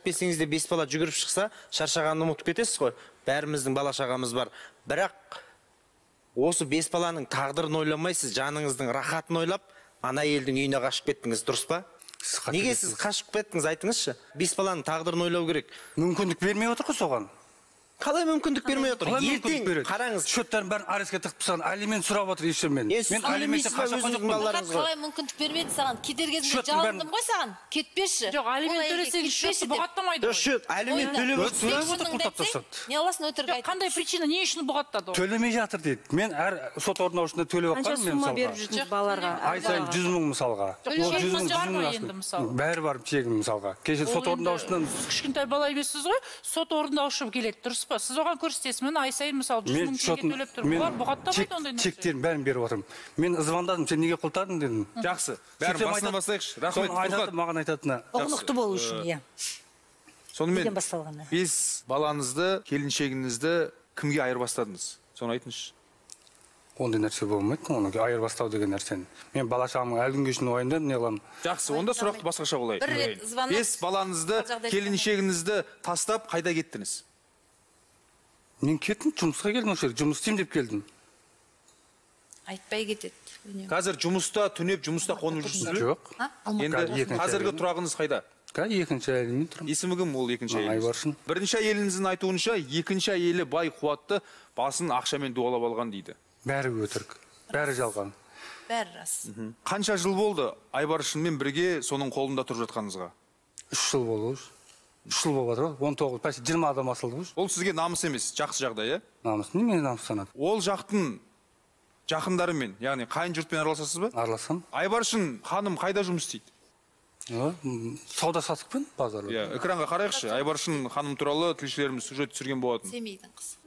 Келсеңіз де 5 бала жүгіріп шықса, шаршағанын ұмытып кетесіз ғой. Бәріміздің бала шағамыз бар. Бірақ осы 5 баланың тағдырын ойламайсыз, жаныңыздың рахатын ойлап, ана елдің үйіне қашып кеттіңіз, дұрыс па? Неге сіз қашып кеттіңіз, айтыңызшы? 5 баланың тағдырын ойлау керек. Мүмкіндік бермей отыр ғой соған. Қалай мүмкіндік бермей отыр? Ертең қараңыз. Счеттарын бәрін арестке тығып тастаған, алимент сұрап отыр еще мен. Мен алиментті қашып жоқпын. Қалай мүмкіндік бермеді саған? Кетер кезінде жалындым ғой саған. Кетпеші. Жоқ, алимент төлесең счетті бұғаттамайды ғой. Счет, алимент төлеп отыр, құртап тастады. Не аласың өтірік айтып? Қандай причина, не үшін бұғаттады ол? Төлемей жатыр дейді. Мен әр сот орындаушысына төлеп жатқанмын мен мысалға. Қанша сумма беріп жүрдіңіз балаларға? Ай сайын 100 мың мысалға. Бәрі бар чегім мысалға. Кеше сот орындаушысынан кішкентай бала емессіз ғой, сот орындаушы келеді, дұрыс па? Сіз оған көрсетесіз, міне ай сайын мысалы 100 мың теңге төлеп тұр. Олар бұғаттамайды ондай нәрсе. Чектерін бәрін беріп отырмын. Мен звондадым, сен неге құлтадың дедім. Жақсы. Бәрін басынан бастайықшы. Рахмет. Айтады, маған айтатыны. Ұғынықты болу үшін, иә. Сонымен 5 балаңызды, келіншегіңізді кімге айырбастадыңыз? Соны айтыңызшы. Ондай нәрсе болмайды, оны айырбастау деген нәрсені. Мен бала шағамның әлі күнге шейін уайымдаймын, не қыламын. Жақсы, онда сұрақты басқаша қояйық. 5 балаңызды, келіншегіңізді тастап қайда кеттіңіз? Мен кеттім, жұмысқа келдім осы жерге, жұмыс істеймін деп келдім. Айтпай кетеді. Қазір жұмыста, түнеп жұмыста қонып жүрсіз бе? Жоқ. Енді қазіргі тұрағыңыз қайда? Қазір екінші әйеліммен тұрамын. Есімі кім ол екінші әйеліңіз? Айбаршын. Бірінші әйеліңіздің айтуынша, екінші әйелі бай қуатты, басын ақшамен дуалап алған дейді. Бәрі өтірік, бәрі жалған. Бәрі рас. Қанша жыл болды Айбаршынмен бірге соның қолында тұрып жатқаныңызға? 3 жыл болды. 3 жыл болып жатыр, 19, почти 20 адам асылды ғой. Ол сізге намыс емес, жақсы жағдай, иә? Намыс, немене намыстанады? Ол жақтың жақындарымен, яғни қайын жұртпен араласасыз ба? Араласам. Айбаршын ханым қайда жұмыс істейді? Сауда саттықпен базарда. Иә, экранға қарайықшы. Айбаршын ханым туралы тілшілеріміз сюжет түсірген болатын. Семейдің қызы.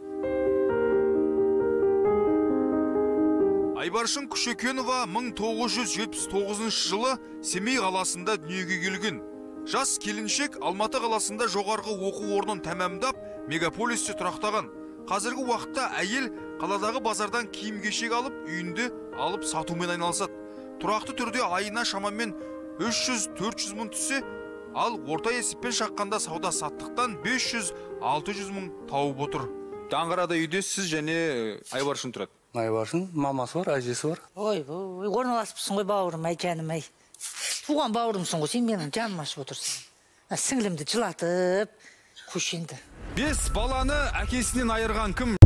Айбаршын Күшекенова 1979 жылы Семей қаласында дүниеге келген. Жас келіншек Алматы қаласында жоғарғы оқу орнын тәмамдап, мегаполисте тұрақтаған. Қазіргі уақытта әйел қаладағы базардан киім-кешек алып, үйінде алып сатумен айналысады. Тұрақты түрде айына шамамен 300-400 мың түссе, ал орта есеппен шаққанда сауда саттықтан 500-600 мың тауып отыр. Даңғарада үйде сіз және Айбаршын тұрады. Айбаршын, мамасы бар, әжесі бар. Ой, орналасыпсың ғой бауырым, ай жаным, ай. Туған бауырымсың ғой, сен менің жаным ашып отырсың. Сіңлімді жылатып, қойшы енді. 5 баланы әкесінен айырған кім?